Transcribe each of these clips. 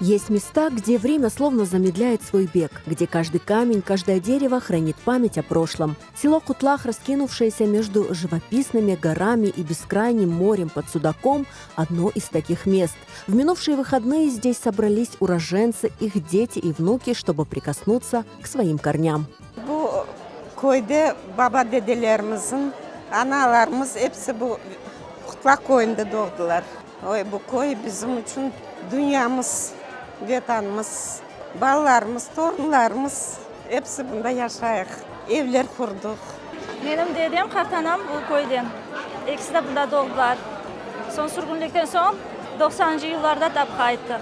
Есть места, где время словно замедляет свой бег, где каждый камень, каждое дерево хранит память о прошлом. Село Кутлах, раскинувшееся между живописными горами и бескрайним морем под Судаком, одно из таких мест. В минувшие выходные здесь собрались уроженцы, их дети и внуки, чтобы прикоснуться к своим корням. Bu köyde baba-dedelerimizniñ, analarımız episi bu Qutlaq köyünde doğdılar. Oy, bu köy bizim içün dünyamız, Vetanımız. Balalarımız, torunlarımız episi bunda yaşayıq, evler qurdıq. Menim dedem, qartanam bu köyden. Ekisi de bunda doğdılar. Soñ sürgünlikten soñ doqsanıncı yıllarda tap qayttıq.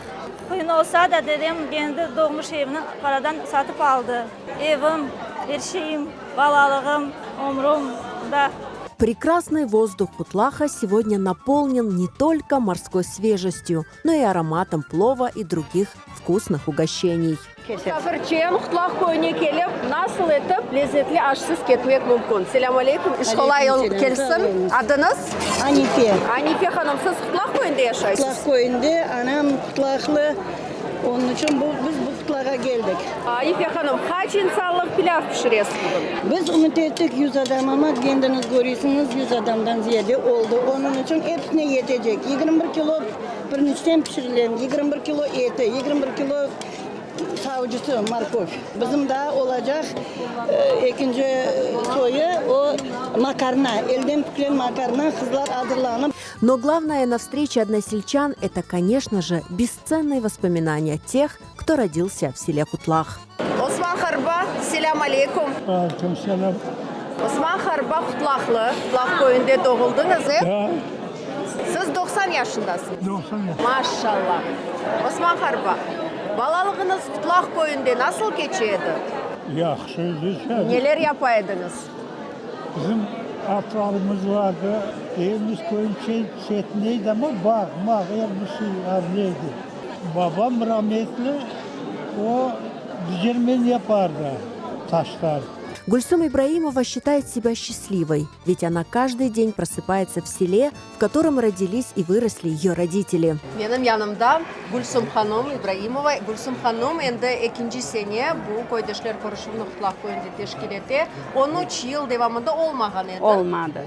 Qıyın olsa da, dedem kendi doğmuş evini paradan satıp aldı. Evim, er şeyim, balalığım, ömrüm bunda. Прекрасный воздух Кутлаха сегодня наполнен не только морской свежестью, но и ароматом плова и других вкусных угощений. Musafirçen, Qutlaq köyüne kelip, nasıl etip lezetli aşsız ketmek mümkün? Selâm aleyküm, iş qolay kelsin. Adıñız? Anife. Anife hanım, siz Qutlaq köyünde yaşaysız? Qutlaq köyünde, anam Qutlaqlı, onıñ içün bu, biz bu Qutlaqqa keldik. Anife hanım, qaç insanlıq pilâv pişiresiz bugün? Biz ümüt ettik 100 adam, amma kendiñiz köresiñiz, 100 adamdan ziyade oldı. Onıñ içün episine yetecek. 21 kilo pirinçten pişirilgen, 21 kilo eti, 21 kilo savucısı, morkov. Bizim daa olacaq ekinci soyu, o makarna, elden püklen makarna, qızlar azırlanıp. Но главное на встрече односельчан – это, конечно же, бесценные воспоминания тех, кто родился в селе Кутлах. Osman Harba, selâm aleyküm. Aleyküm selâm. Osman Harba Qutlaqlı, Qutlaq köyünde doğuldıñız, e? Da. Siz 90 yaşındasıñız. 90 yaşındayım. Maşallah. Osman Harba, balalığıñız Qutlaq köyünde nasıl keçe edi? Yahşı, güzel. Neler yapa ediñiz? Bizim atlarımız vardı, evimiz köyün çetinde edi, amma bağ, mağ, er bir şey azır edi. Babam rametli, o degermen yapardı taştan. Гульсум Ибраимова считает себя счастливой, ведь она каждый день просыпается в селе, в котором родились и выросли ее родители. Menim yanımda Gülsum hanım İbraimova. Gülsum hanım endi ekinci sene bu köydeşler körüşüvini Qutlaq köyünde teşkil ete. On üç yıl devamında olmağan edi. Olmadı.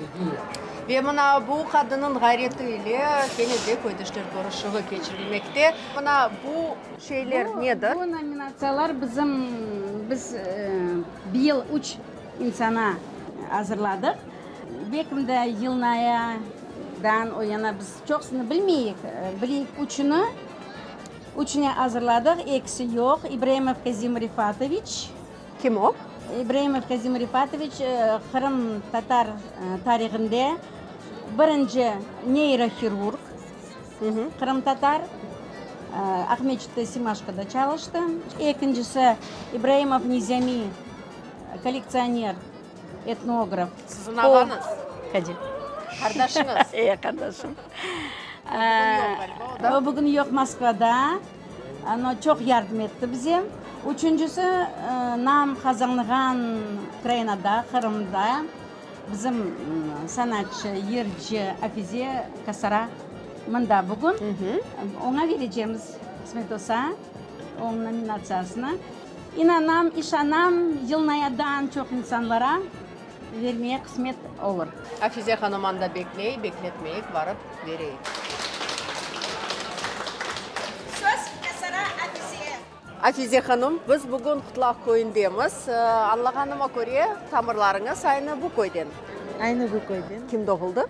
Ve mına bu qadınnıñ ğayreti ile kene de köydeşler körüşüvi keçirilmekte. Mına bu şeyler nedir? Bu nominatsiyalar bizim, biz bıyıl üç insana azırladıq. Belkim de yılnayadan o yana biz çoqusını bilmeyik, bileyik üçüni. Üçüne azırladıq, ekisi yoq, İbraimov Kazim Refatoviç. Kim o? İbraimov Kazim Refatoviç, qırımtatar tarihinde birinci neyrohirurg, qırımtatar, Aqmescitte Semaşkoda çalıştı. Ekincisi, İbraimov Nizami, kollektsioner, etnograf. Siziñ ağañız? Kadir. Qardaşıñız? E, qardaşım. Bugün yoq ğaliba o da? O bugün yoq, Moskvada. No, çoq yardım etti bize. Üçüncisi, nam qazanğan Ukrainada, Qırımda bizim sanatçı, yırcı Afize Kasara mında bugün. Oña berecemiz, qısmet olsa, onıñ nominatsiyasını. İnanam, işanam, yılnayadan çoq insanlara vermeye qısmet olur. Afize hanım anda bekley, bekletmeyik, barıp bereyik. Söz Kasara Afizeye. Afize hanım, biz bugün Qutlaq köyündemiz. Añlağanıma köre, tamırlarıñız aynı bu köyden. Aynı bu köyden. Kim doğuldı?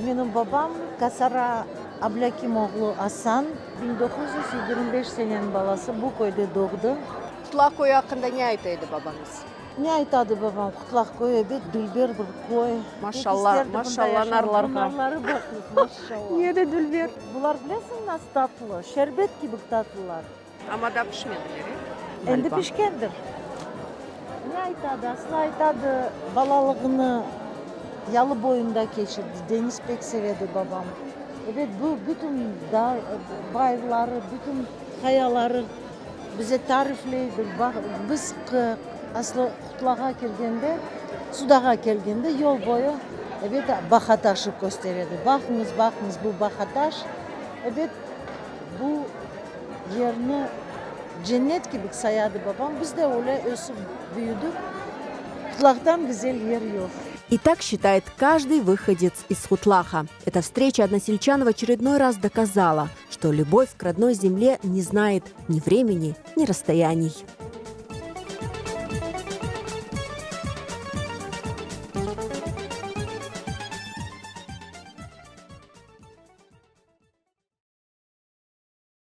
Menim babam Kasara Ablâkim oğlu Asan, 1925 seneniñ balası, bu köyde doğdı. Qutlaq köyü aqqında ne ayta edi babañız? Ne aytadı babam? Qutlaq köyü, ebet, dülber bir köy. Maşallah, maşallah narlarğa. Bu narları baqıñız, maşallah. Ne de dülber. Bular bilesiñ nasıl tatlı? Şerbet kibi tatlılar. Amma daa pişmediler, e? Endi pişkendir. Ne aytadı? Aslı aytadı, balalığını yalı boyunda keçirdi, deñiz pek sevedi babam. Ebet, bu bütün dağ, bayırları, bütün qayaları bize tarifleydi. Biz aslı Qutlağa kelgende, Sudağa kelgende yol boyu, ebet, Bahataşı kösteredi. Baqıñız, baqıñız, bu Bahataş. Ebet, bu. Yerni cennet kibik sayadı babam, biz de öyle ösip büyüdik. Qutlaqtan güzel yer yoq. И так считает каждый выходец из Хутлаха. Эта встреча односельчан в очередной раз доказала, что любовь к родной земле не знает ни времени, ни расстояний.